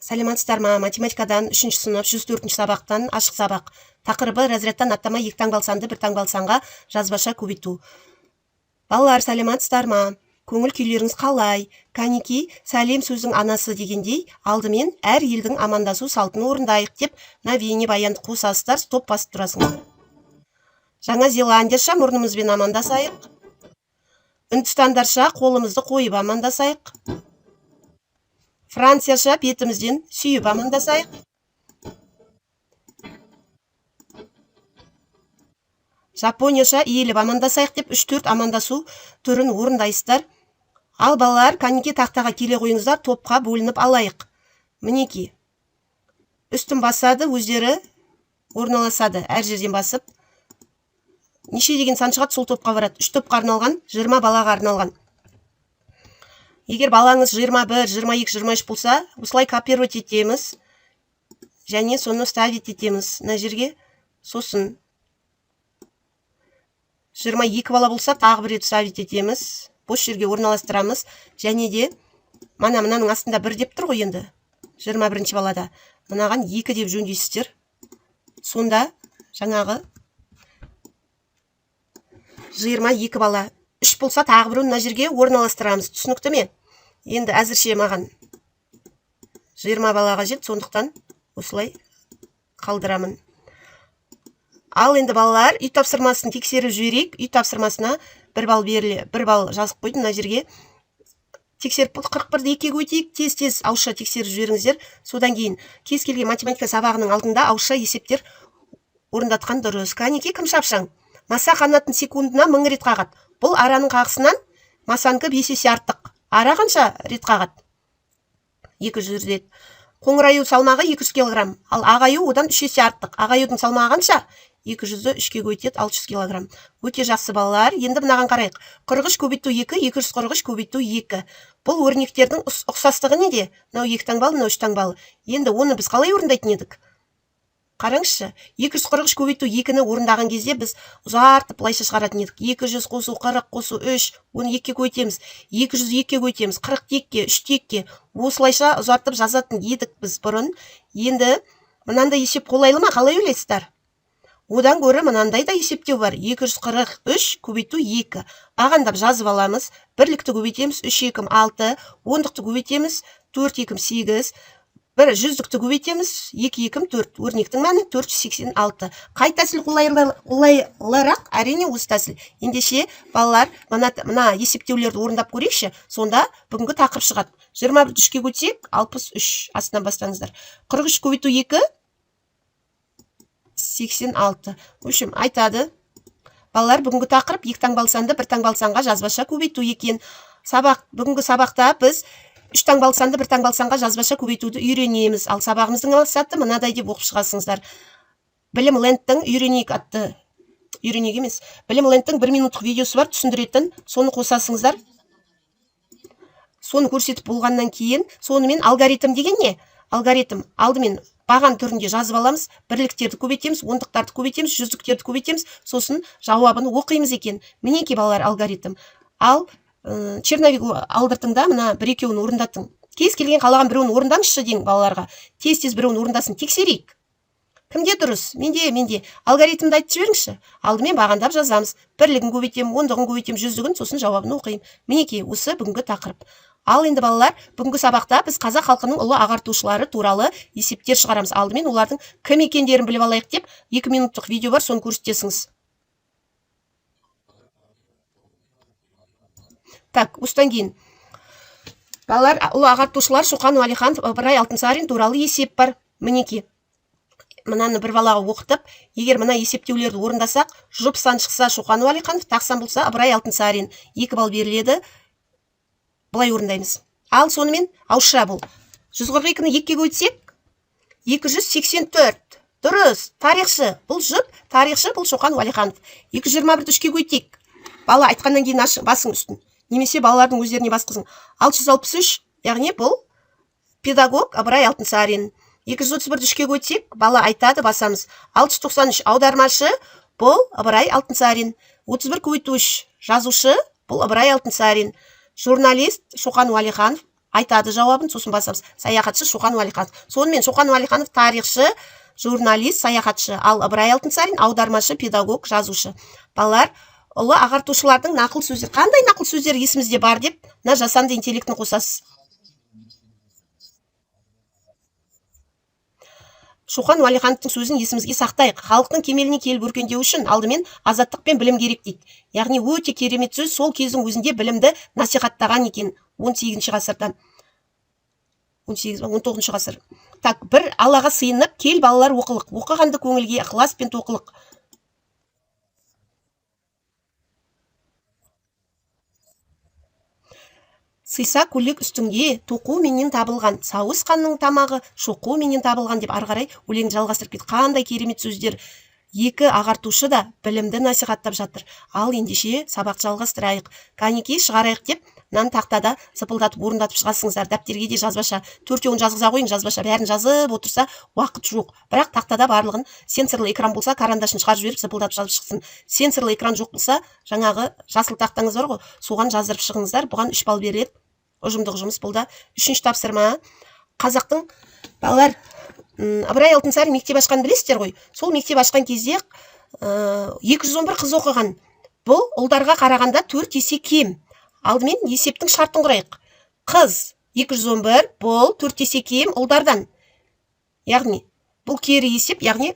Сәлеметсіздер ма? Математикадан 3 сынып 104 сабақтан ашық сабақ. Тақырыбы: разрядтан аттамай екі таңбалы санды бір таңбалы санға жазбаша көбейту. Балалар, сәлеметсіздер ма? Көңіл күйлеріңіз қалай? Кәнеки, сәлем сөздің анасы дегендей, алдымен әр елдің амандасу салтын орындайық деп мына бейнебаянды қосасыздар, стоп басып тұрасыңдар. Жаңа Зеландияша мұрнымызбен амандасайық. Үндістандарша қолымызды қойып амандасайық. Францияша бетімізден сүйіп амандасайық. Жапонияша иіліп амандасайық деп 3-4 амандасу түрін орындайсыздар. Ал балалар, кәнеки, тақтаға келе қойыңыздар, топқа бөлініп алайық. Мінекей. Үстін басады, өздері орналасады. Әр жерден басып. Неше деген сан шығады, сол топқа барады. 3 топқа арналған, 20 балаға арналған. Егер балаңыз 21, 22, 23 болса, осылай копировать етеміз. Және соны ставить етеміз мына жерге. Сосын 22 бала болса, тағы бір рет ставить етеміз. Бос жерге орналастырамыз. Және де мана мынаның астында 1 деп тұр ғой енді. 21 балада. Мынаған 2 деп жөндейсіздер. Сонда жаңағы 22 бала. 3 болса, тағы біреуін мына жерге орналастырамыз. Түсінікті ме? Енді әзірше маған 20 бала қажет, сондықтан осылай қалдырамын. Ал енді балалар, үй тапсырмасын тексеріп жіберейік. Үй тапсырмасына 1 балл беріле, 1 балл жазып қойдым мына жерге. Тексеріп болды, 41-ді 2-ге көбейтейік. Тез-тез ауызша тексеріп жіберіңіздер. Содан кейін кез келген математика сабағының алдында ауызша есептер орындатқан дұрыс. Кәнеки, кім шапшаң? Маса қанатын секундына 1000 рет қағады. Бұл араның қағысынан масанікі 5 есе артық. Ара қанша рет қағады? 200 рет. Қоңыр аю салмағы 200 килограмм. Ал ақ аю одан 3 есе артық. Ақ аюдың салмағы қанша? 200-ді 3-ке көбейтеді, 600 килограмм. Өте жақсы балалар. Енді мынаған қарайық. 43 көбейту 2, 243 көбейту 2. Бұл өрнектердің ұқсастығы неде? Мынау 2 таңбалы, мынау 3 таңбалы. Енді оны біз қалай орындайтын едік? Қараңызшы, 243 көбейту 2-ні орындаған кезде біз ұзартып былайша шығаратын едік. 200 қосу 40 қосу 3, оны 2-ге көбейтеміз. 200 2-ге көбейтеміз, 40 2-ге, 3 2-ге. Осылайша ұзартып жазатын едік біз бұрын. Енді мынандай есеп қолайлы ма, қалай ойлайсыздар? Одан гөрі мынандай да есептеу бар. 243 көбейту 2. Бағандап жазып аламыз. Бірлікті көбейтеміз, 3 екім 6, ондықты көбейтеміз, 4 екім 8, бір жүздікті көбейтеміз, 2 екім 4. Өрнектің мәні 486. Қай тәсіл қолайлырақ? Әрине, осы тәсіл. Ендеше, балалар, мына есептеулерді орындап көрейікші. Сонда бүгінгі тақырып шығады. 21-ді 3-ке көбейтсек, 63. Астынан бастаңыздар. 43 көбейту 2, 86. В общем, айтады. Балалар, бүгінгі тақырып екі таңбалы санды бір таңбалы санға жазбаша көбейту екен. Бүгінгі сабақта біз 3 таңбалы санды бір таңбалы санға жазбаша көбейтуді үйренеміз. Ал сабағымыздың мақсаты мынадай деп оқып шығасыңыздар. Білім Лэндтің үйренейік атты, үйренейік емес, Білім Лэндтің 1 минуттық видеосы бар, түсіндіретін, соны қосасыңыздар. Соны көрсетіп болғаннан кейін, сонымен алгоритм деген не? Алгоритм алдымен баған түрінде жазып аламыз, бірліктерді көбейтеміз, ондықтарды көбейтеміз, жүздіктерді көбейтеміз, сосын жауабын оқимыз екен. Мінекей, балалар, алгоритм. Ал черновик алдыртың да, мына бір екеуін орындаттың. Кез келген қалаған біреуін орындаңызшы дең балаларға. Тез-тез біреуін орындасын, тексерейік. Кімде дұрыс? Менде, менде. Алгоритмді айтып жіберіңізші. Алдымен бағандап жазамыз. Бірлігін көбейтемін, ондығын көбейтемін, жүздігін, сосын жауабын оқимын. Мінекей, осы бүгінгі тақырып. Ал енді балалар, бүгінгі сабақта біз қазақ халқының ұлы ағартушылары туралы есептер шығарамыз. Алдымен олардың кім екендерін біліп алайық деп 2 минуттық видео бар, соны көрсетесіңіз. Так, осыдан кейін балалар, ұлы ағартушылар Шоқан Уәлиханов, Ыбырай Алтынсарин туралы есеп бар. Мінекей, мынаны бір балаға оқытып, егер мына есептеулерді орындасақ, жұп сан шықса Шоқан Уәлиханов, тақ сан болса Ыбырай Алтынсарин, 2 балл беріледі. Былай орындаймыз. Ал сонымен ауызша бұл. 142-ні 2-ге көбейтсек, 284. Дұрыс, тарихшы. Бұл жұп, тарихшы, бұл Шоқан Уәлиханов. 221-ді 3-ке көбейтейік. Бала айтқаннан кейін басың үстін. Немесе балалардың өздеріне басқызың. 663, яғни бұл педагог Ыбырай Алтынсарин. 231-ді 3-ке көбейтсек, бала айтады, басамыз. 693 аудармашы, бұл Ыбырай Алтынсарин. 31 көбейту 3 жазушы, бұл Ыбырай Алтынсарин. Журналист Шоқан Уәлиханов. Айтады жауабын, сосын басамыз. Саяхатшы Шоқан Уәлиханов. Сонымен Шоқан Уәлиханов тарихшы, журналист, саяхатшы. Ал Ыбырай Алтынсарин аудармашы, педагог, жазушы. Балалар, ұлы ағартушылардың нақыл сөздері, қандай нақыл сөздері есімізде бар деп мына жасанды интеллектіні қосасыз. Шоқан Уәлихановтың сөзін есімізге сақтайық. Халықтың кемеліне келіп өркендеу үшін алдымен азаттық пен білім керек дейді. Яғни өте керемет сөз, сол кездің өзінде білімді насихаттаған екен 18 ғасырда. 18 ба, 19 ғасыр. Так, бір Аллаға сыйынып, кел балалар оқылық. Оқығанды көңілге ықылас пен тоқылық. Сыйса көйлек үстіңде тоқу менен табылған, сауысқанның тамағы шоқу менен табылған деп ары қарай өлеңді жалғастырып кетті. Қандай керемет сөздер. Екі ағартушы да білімді насихаттап жатыр. Ал ендеше сабақты жалғастырайық. Кәнекей шығарайық деп мынаны тақтада зыпылдатып орындатып шығасыңыздар. Дәптерге де жазбаша. Төртеуін жазғыза қойың, жазбаша. Бәрін жазып отырса уақыт жоқ. Бірақ тақтада барлығын сенсорлы экран болса, карандашын шығарып жіберіп зыпылдатып жазып шықсын. Сенсорлы экран жоқ болса, жаңағы жасыл тақтаңыз бар ғой, соған жаздырып шығыңыздар. Бұған 3 балл беріледі. Ұжымдық жұмыс бұл да. Үшінші тапсырма. Қазақтың балалар, Ыбырай Алтынсарин мектеп ашқанын білесіздер ғой. Сол мектеп ашқан кезде, 211 қыз оқыған. Бұл ұлдарға қарағанда 4 есе кем. Алдымен есептің шартын құрайық. Қыз 211, бұл 4 есе кем ұлдардан. Яғни бұл кері есеп, яғни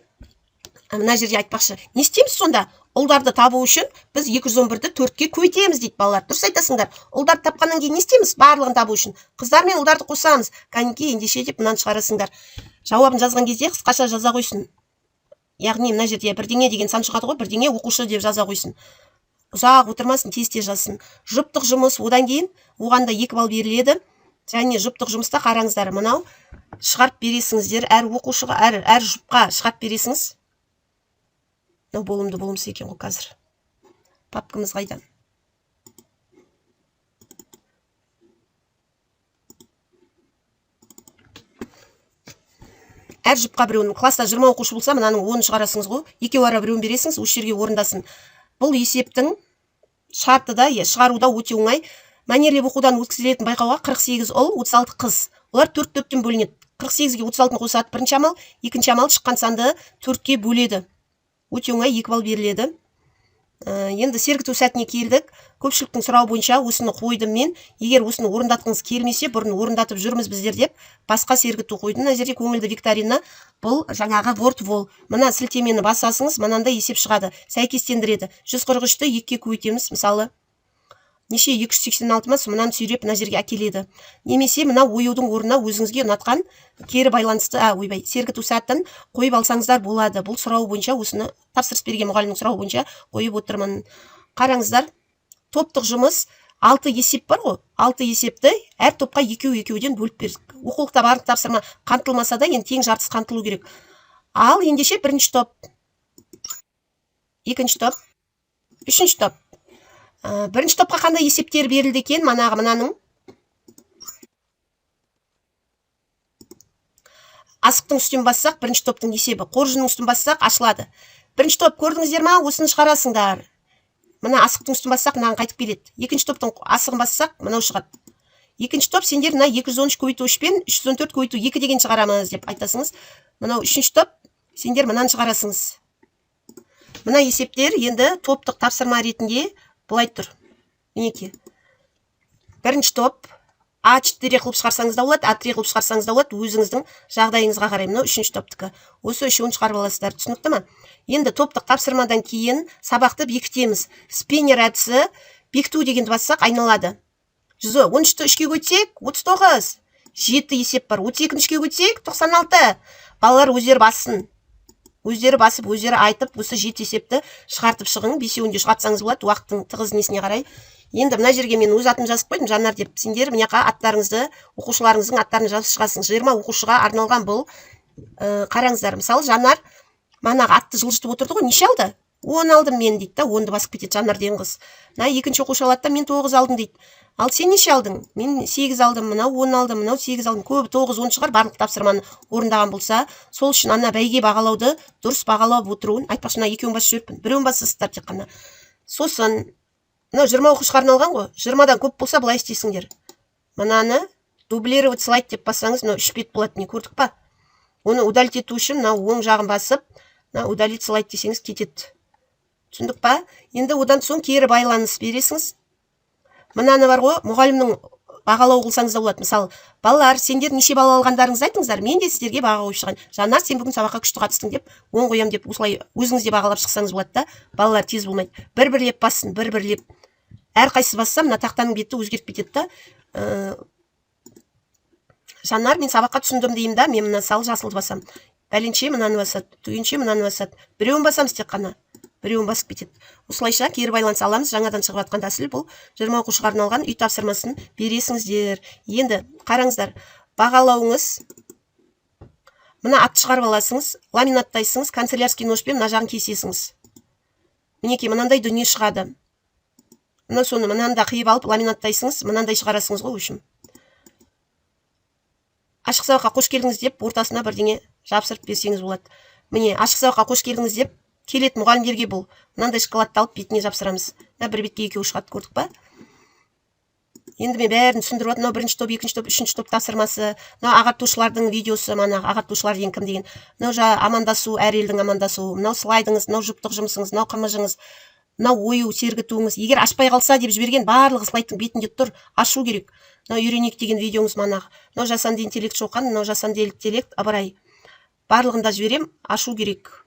мына жерде айтпақшы. Не істейміз сонда? Ұлдарды табу үшін біз 211-ді 4-ке көбейтеміз дейді балалар. Дұрыс айтасыңдар. Ұлдарды тапқаннан кейін не істейміз? Барлығын табу үшін. Қыздар мен ұлдарды қосамыз. Кәнекей ендеше деп мынаны шығарасыңдар. Жауабын жазған кезде қысқаша жаза қойсын. Яғни мына жерде бірдеңе деген сан шығады ғой, бірдеңе оқушы деп жаза қойсын. Ұзақ отырмасын, тез-тез жазсын. Жұптық жұмыс, одан кейін оған да 2 балл беріледі. Және жұптық жұмыста қараңыздар, мынау шығарып бересіңіздер, әр оқушыға, әр жұпқа шығарып бересіңіз. Мынау болымды болымсыз екен ғой қазір. Папкамыз қайда? Әр жұпқа біреуін, класста 20 оқушы болса, мынаның 10-ын шығарасыңыз ғой. Екеу ара біреуін бересіңіз, осы жерге орындасын. Бұл есептің шарты да, шығаруда өте оңай. Мәнерлеп оқудан өткізілетін байқауға 48 ұл, 36 қыз. Олар төрт-төрттен бөлінеді. 48-ге 36-ны қосады бірінші амал, екінші амал шыққан санды 4-ке бөледі. Өте оңай, 2 балл беріледі. Енді сергіту сәтіне келдік. Көпшіліктің сұрауы бойынша осыны қойдым мен. Егер осыны орындатқыңыз келмесе, бұрын орындатып жүрміз біздер деп басқа сергіту қойдым. Мына жерде көңілді викторина, бұл жаңағы WordWall. Мына сілтемені басасыңыз, мынандай есеп шығады. Сәйкестендіреді. 143-ті 2-ге көбейтеміз, мысалы. Неше? 286 ма? Мынаны сүйреп мына жерге әкеледі. Немесе мына оюдың орнына өзіңізге ұнатқан кері байланысты, ойбай, сергіту сәтін қойып алсаңыздар болады. Бұл сұрау бойынша осыны тапсырыс берген мұғалімнің сұрауы бойынша қойып отырмын. Қараңыздар, топтық жұмыс 6 есеп бар ғой. 6 есепті әр топқа екеу-екеуден бөліп бердік. Оқулықта барлық тапсырма қамтылмаса да, енді тең жартысы қамтылу керек. Ал ендеше бірінші топ, екінші топ, үшінші топ. Бірінші топқа қандай есептер берілді екен? Манағы мынаның асықтың үстін бассақ, бірінші топтың есебі. Қоржынның үстін бассақ, ашылады. Бірінші топ көрдіңіздер ма? Осыны шығарасыңдар. Мына асықтың үстін бассақ, мынаған қайтып келеді. Екінші топтың асығын бассақ, мынау шығады. Екінші топ сендер мына 213 көбейту үш пен 314 көбейту екі деген шығарамыз деп айтасыңыз. Мынау үшінші топ, сендер мынаны шығарасыңыз. Мына есептер енді топтық тапсырма ретінде былай тұр. Мінекей. Бірінші топ А4 қылып шығарсаңыз да болады, А3 қылып шығарсаңыз да болады, өзіңіздің жағдайыңызға қарай. Мынау үшінші топтікі. Осы үшеуін шығарып аласыздар, түсінікті ма? Енді топтық тапсырмадан кейін сабақты бекітеміз. Спиннер әдісі, бекіту дегенді бассақ айналады. Жүз он үшті үшке көйтсек, отыз тоғыз. 7 есеп бар. Отыз екіні үшке көйтсек, тоқсан алты. Балалар өздері бассын. Өздері басып, өздері айтып, осы 7 есепті шығартып шығың. Бесеуін де шығартсаңыз болады, уақыттың тығыз несіне қарай. Енді мына жерге мен өз атымды жазып қойдым, Жанар деп. Сендер мына жаққа аттарыңызды, оқушыларыңыздың аттарын жазып шығасың. 20 оқушыға арналған бұл. Қараңыздар, мысалы, Жанар манағы атты жылжытып отырды ғой, неше алды? 10 алдым мен дейді да, 10-ды басып кетеді Жанар деген қыз. Мына екінші оқушы алады да, мен 9 алдым дейді. Ал сен неше алдың? Мен 8 алдым, мынау 10 алдым, мынау 8 алдым. Көбі 9, 10 шығар, барлық тапсырманы орындаған болса. Сол үшін ана бәйге бағалауды дұрыс бағалап отыруын, айтпақшы, мына екеуін басып жіберіппін, біреуін басасыздар тек қана. Сосын мынау 20 оқушыға арналған ғой, 20-дан көп болса былай істейсіңдер. Мынаны Дублировать слайд деп бассаңыз, мынау үш бет болады, міне, көрдік па? Оны удалить ету үшін мынау оң жағын басып, мына удалить слайд десеңіз, кетеді. Түсіндік па? Енді одан соң кері байланыс бересіңіз. Мынаны бар ғой, мұғалімнің бағалау қылсаңыз да болады. Мысалы, балалар, сендер неше балл алғандарыңызды айтыңыздар, мен де сіздерге баға қойып шығайын. Жанар, сен бүгін сабаққа күшті қатыстың деп 10 қоямын деп, осылай өзіңіз де бағалап шықсаңыз болады да. Балалар тез болмайды, бір бірлеп бассын, бір бірлеп. Әрқайсысы басса, мына тақтаның беті өзгеріп кетеді да. Жанар, мен сабаққа түсіндім деймін да, мен мына сал жасылды басамын, бәленше мынаны басады, түгенше мынаны басады. Біреуін басамыз, тек қана біреуін басып кетеді. Осылайша кері байланыс аламыз. Жаңадан шығып жатқан тәсіл бұл. 20 оқушыға арналған үй тапсырмасын бересіңіздер. Енді қараңыздар, бағалауыңыз: мына атты шығарып аласыңыз, ламинаттайсыңыз, канцелярский ножпен мына жағын кесесіңіз. Мінекей, мынандай дүние шығады. Мына соны мынаны да қиып алып, ламинаттайсыңыз, мынандай шығарасыңыз ғой. В общем, ашық сабаққа қош келдіңіз деп ортасына бірдеңе жапсырып берсеңіз болады. Міне, ашық сабаққа қош келдіңіз деп келеді мұғалімдерге. Бұл мынандай шоколадты алып, бетіне жапсырамыз. Мына бір бетке екеуі шығады, көрдік па? Енді мен бәрін түсіндіріп жатырмын. Мынау бірінші топ, екінші топ, үшінші топ тапсырмасы. Мынау ағартушылардың видеосы, манағы ағартушылар деген кім деген. Мынау жаңағы амандасу, әр елдің амандасуы. Мынау слайдыңыз, мынау жұптық жұмысыңыз, мынау ҚМЖ-ңыз, мынау ою сергітуіңіз. Егер ашпай қалса деп жіберген, барлығы слайдтың бетінде тұр, ашу керек. Мынау үйренейік деген видеоңыз манағы. Мынау жасанды интеллект Шоқан, мынау жасанды интеллект Ыбырай. Барлығын да жіберем, ашу керек.